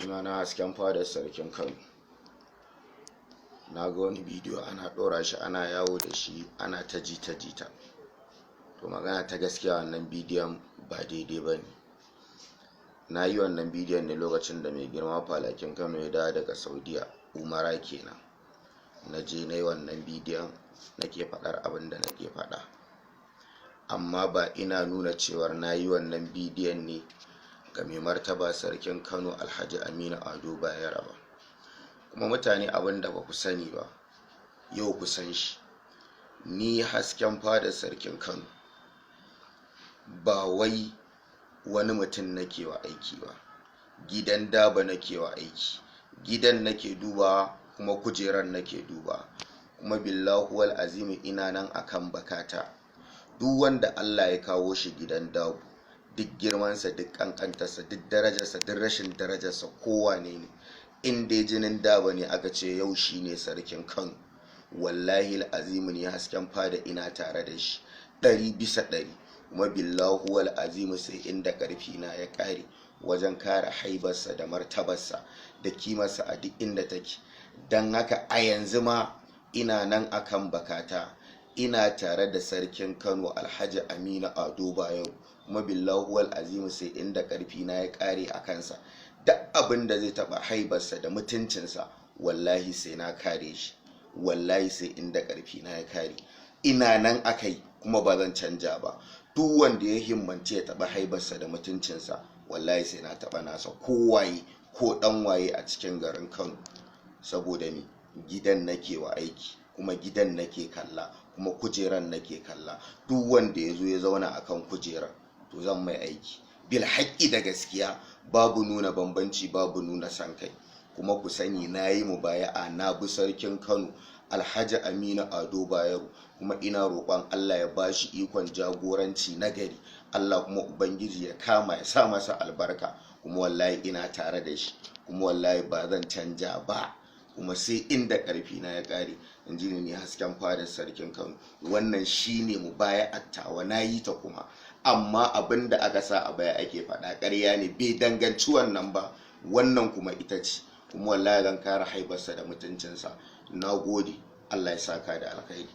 Sunana Hasken Fadar Sarkin Kano. Na ga wani bidiyo ana ɗora shi, ana yawo da shi, ana ta jita-jita. To, magana ta gaskiya, wannan bidiyon ba daidai ba ne. Na yi wannan bidiyon ne lokacin da mai girma Falakin Kano ya dawo daga Saudiya, umara kenan. Na je na yi wannan bidiyon, nake faɗar abin da nake faɗa. Amma ba ina nuna cewar na yi wannan bidiyon ne ga mai martaba Sarkin Kano, Alhaji Aminu Ado Bayero ba. Kuma mutane, abin da ba ku sani ba, yau ku san shi: ni Hasken Fadar Sarkin Kano ba wai wani mutum nake wa aiki ba, gidan Daba nake wa aiki. Gidan nake duba, kuma kujerar nake duba. Kuma billahi wal azimi, ina nan akan bakata: duk wanda Allah ya kawo shi gidan Dabu, duk girmansa, duk kankantarsa, duk darajarsa, duk rashin darajarsa, kowane ne, in dai jinin Daba ne, aka ce yau shi ne Sarkin Kano, wallahi azimu ne Hasken Fada ina tare da shi 100%. Kuma billahi wal azimu, sai inda ƙarfi na ya ƙare wajen kare haibarsa da martabarsa da kimarsa a duk inda take. Don haka a yanzu ma ina nan akan bakata, ina tare da Sarkin Kano, Alhaji Aminu Ado Bayero. Kuma billahi wal azimu, sai inda ƙarfi na ya ƙare a kansa. Duk abin da zai taɓa haibarsa da mutuncinsa, wallahi sai na kare shi. Wallahi sai inda ƙarfi na ya kare. Ina nan akai, kuma ba zan canja ba. Duk wanda ya himmance ya taɓa haibarsa da mutuncinsa, wallahi sai na taɓa nasa, ko waye, ko ɗan waye a cikin garin Kano. Saboda ni gidan nake wa aiki, kuma gidan nake kalla, kuma kujeran nake kalla. Duk wanda ya zo ya zauna akan kujerar, to zan mai aiki bil haƙƙi da gaskiya, babu nuna bambanci, babu nuna san kai. Kuma ku sani, na yi mubaya'a, na bi Sarkin Kano, Alhaji Aminu Ado Bayero. Kuma ina roƙon Allah ya bashi ikon jagoranci na gari, Allah kuma Ubangiji ya kama, ya sa masa albarka. Kuma wallahi ina tare da shi, kuma wallahi ba zan canja ba, kuma sai inda ƙarfi na ya ƙare. In ji ni, Hasken Fadar Sarkin Kano. Wannan shine mubaya'attawa, na yi ta. Kuma amma abin da aka sa a baya ake faɗa ƙarya ne, bai danganci wannan ba. Wannan kuma ita ce. Kuma wallahi zan kare haibarsa da mutuncinsa. Na gode, Allah ya saka da alkhairi.